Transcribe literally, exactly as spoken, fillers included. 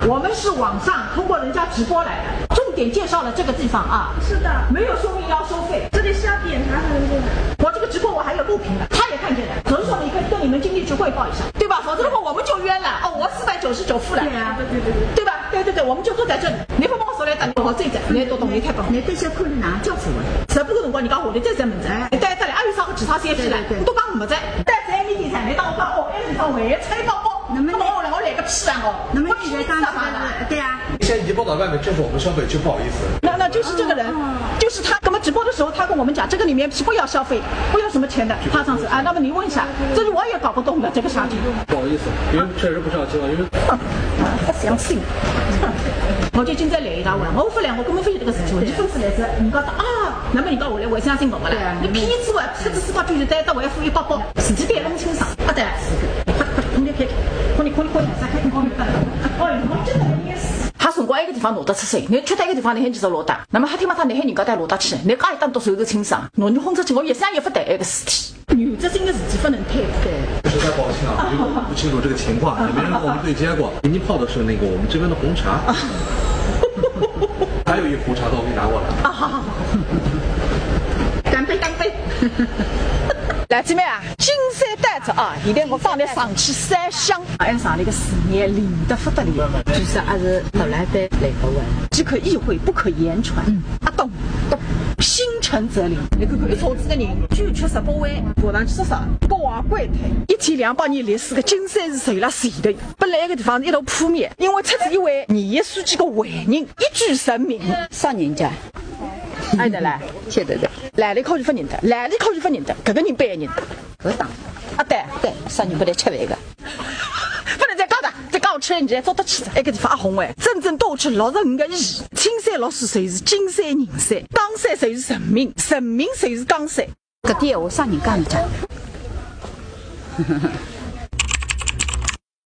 我们是网上通过人家直播来的，重点介绍了这个地方啊。是的。没有说明要收费。这里是要点茶才能进来。我这个直播我还有录屏的，他也看见了，可是说你可以跟你们经理去汇报一下，对吧？否则的话我们就冤了。哦，我四百九十九付了。对啊，对对对对。对吧？对对对，我们就坐在这里，你不帮我手来打，我这一站，你也多懂，你太懂。你这些困难叫什么？只不过辰光人家下来再三问着，哎，带带来阿有啥个其他三句了，对对对。你都讲没着，带三面点菜，你当我讲哦，哎，你讲我也菜包包。 那么，那么我来，我来个屁啊我！那么你在当时的，对啊。现在已经报到外面，这是我们消费区，不好意思。那那就是这个人，哦。就是他。那么直播的时候，他跟我们讲，这个里面是不要消费，不要什么钱的。他上次啊，那么你问一下，这是我也搞不懂的这个商品。不好意思，因为确实不上心了，因为不相信。我就今朝来一家玩，我勿来，我根本勿晓得这个事体，我就吩咐来着，人家说啊，那么人家下来，我相信我勿啦？对啊。你骗子啊，骗子四百九十九，带到我还付一百八。 事体得弄清爽，勿得是个，快快快点开，快点快点快点，啥开始搞你个，哦，我真的没意思。他辰光埃个地方拿得出手，侬吃脱埃个地方，侬还继续落单，那么还听嘛，他侬还人家带落单去，侬介一单独手头清爽，侬侬轰出去，我一想也勿对埃个事体。原则性的事体勿能推翻。实在抱歉啊，我就不清楚这个情况，也没人跟我们对接过。给你泡的是那个我们这边的红茶，还有一壶茶豆我给你拿过来。啊，好好好。干杯，干杯。来，姐妹啊， 金山带着啊，现在我刚才上去烧香，还上了一个寺庙，灵得不得了。据说还是大老板来个玩，只可意会，不可言传。嗯，啊懂懂，心诚则灵。你看看一车子的人，九曲十八弯，爬上去说啥？八王跪退，一千两百年历史的金山寺受了前头，本来一个地方是一头扑灭，因为出自一位二爷书记的坏人，一举成名。啥人家？哎，对了，晓得的。来了一口就不认得，来了一口就不认得，搿个人不认得。 搿当。啊，对，对，啥人勿来吃饭个？不能再讲了，再讲我吃了你就做得吃。埃个地方阿红哎，整整多出六十五个亿，青山绿水侪是金山银山，江山侪是人民，人民侪是江山。搿点闲话啥人讲得出？